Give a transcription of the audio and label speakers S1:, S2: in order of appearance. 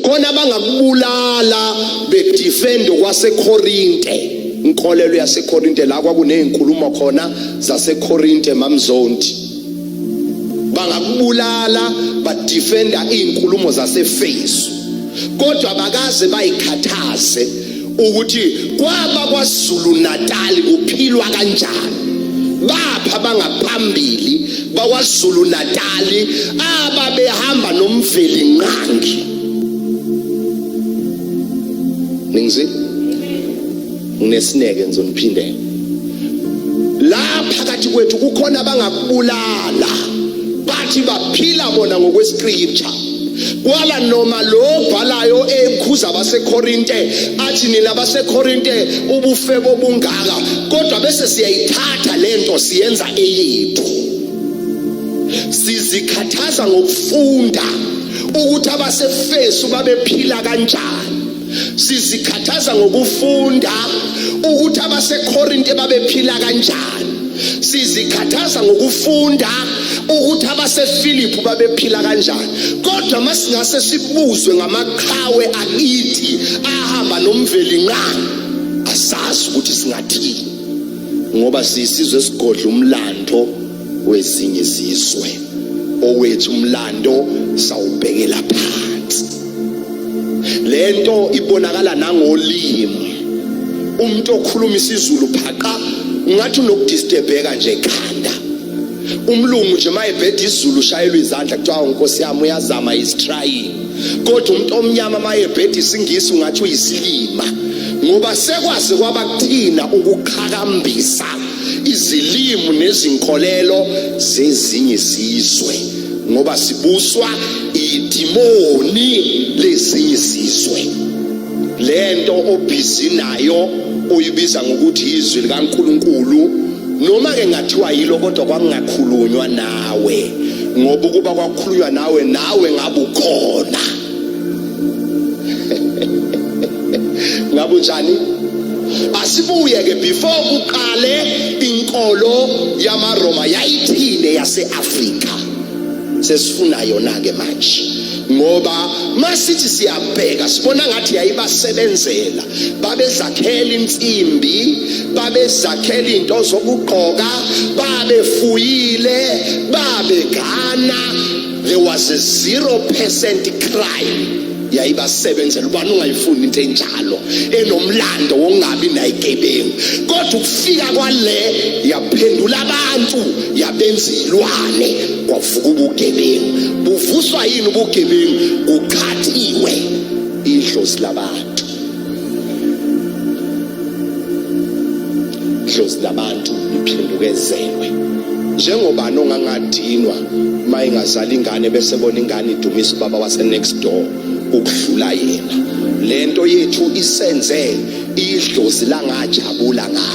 S1: Khona abangakubulala bedefend kwaseKorinte, inkolelo yaseKorinte, la kwakunezinkulumo khona zaseKorinte, mamzondi. Bangakubulala badefenda izinkulumo zaseFesu, kodwa bakaze bayikhathaze ukuthi kwaba kwaZulu Natal kuphilwa kanjani. Bapha bangaphambili bakwaZulu Natal ababehamba nomveli nqangi. Ningizile? Nginesineke, ngizoniphindela. La phakathi kwethu kukhona abangakubulala bathi baphila bona ngokwescripture, kwala noma lo bhalayo ekhuza abaseKorinte athi nina baseKorinte ubufebo obungaka, kodwa bese siyayithatha lento siyenza eyethu. Sizikhathaza ngokufunda ukuthi abaseFesu babephila kanjani, sizikhathaza ngokufunda ukuthi abaseKorinte babephila kanjani, sizikhathaza ngokufunda ukuthi abaseFilipi babephila kanjani, kodwa masingase sibuzwe ngamaqhawe akithi ahamba nomvelinqangi, asazi ukuthi singathini, ngoba siyisizwe esigodla umlando wezinye izizwe. Owethu umlando sawubhekela phansi. Lento ibonakala nangolimi. Umuntu okhuluma isiZulu phaqa ungathi unokudisturbeka nje ekhanda. Umlungu nje mayebheda isiZulu ushayelwa izandla, kuthiwa nkosi yami uyazama, is trying. Kodwa umuntu omnyama mayebheda isiNgisi ungathi uyisilima, ngoba sekwaze kwaba kuthina ukuqhakambisa izilimu nezinkolelo zezinye izizwe, ngoba sibuswa idimoni lezinye izizwe. Lento obhizi nayo oyibiza ngokuthi izwi likaNkuluNkulu, noma ke ngathiwa yilo, kodwa kwakungakhulunywa nawe, ngoba ukuba kwakukhulunywa nawe, nawe ngabe ukhona. Ngabe unjani? Asibuye ke before kuqale inkolo yamaRoma yayithini yaseAfrika. Sesifuna yona ke manje, ngoba masithi siyabheka sibona ngathi yayibasebenzela. Babezakhela insimbi, babezakhela into zokugqoka, babefuyile, babegana. There was a 0% crime. Yayibasebenzela. Ubani ungayifuni into enjalo enomlando wongabi nayigebengu? Kodwa ukufika kwale yaphendula abantu yabenza ilwane, kwavuka ubugebengu. Buvuswa yini ubugebengu? Kuqhathiwe idlozi labantu. Idlozi labantu liphendukezelwe. Njengobani ongangadinwa uma ingazala ingane bese bona ingane idumisa ubaba wase next door ukudlula yena? Lento yethu isenze idlozi langajabula ngayo.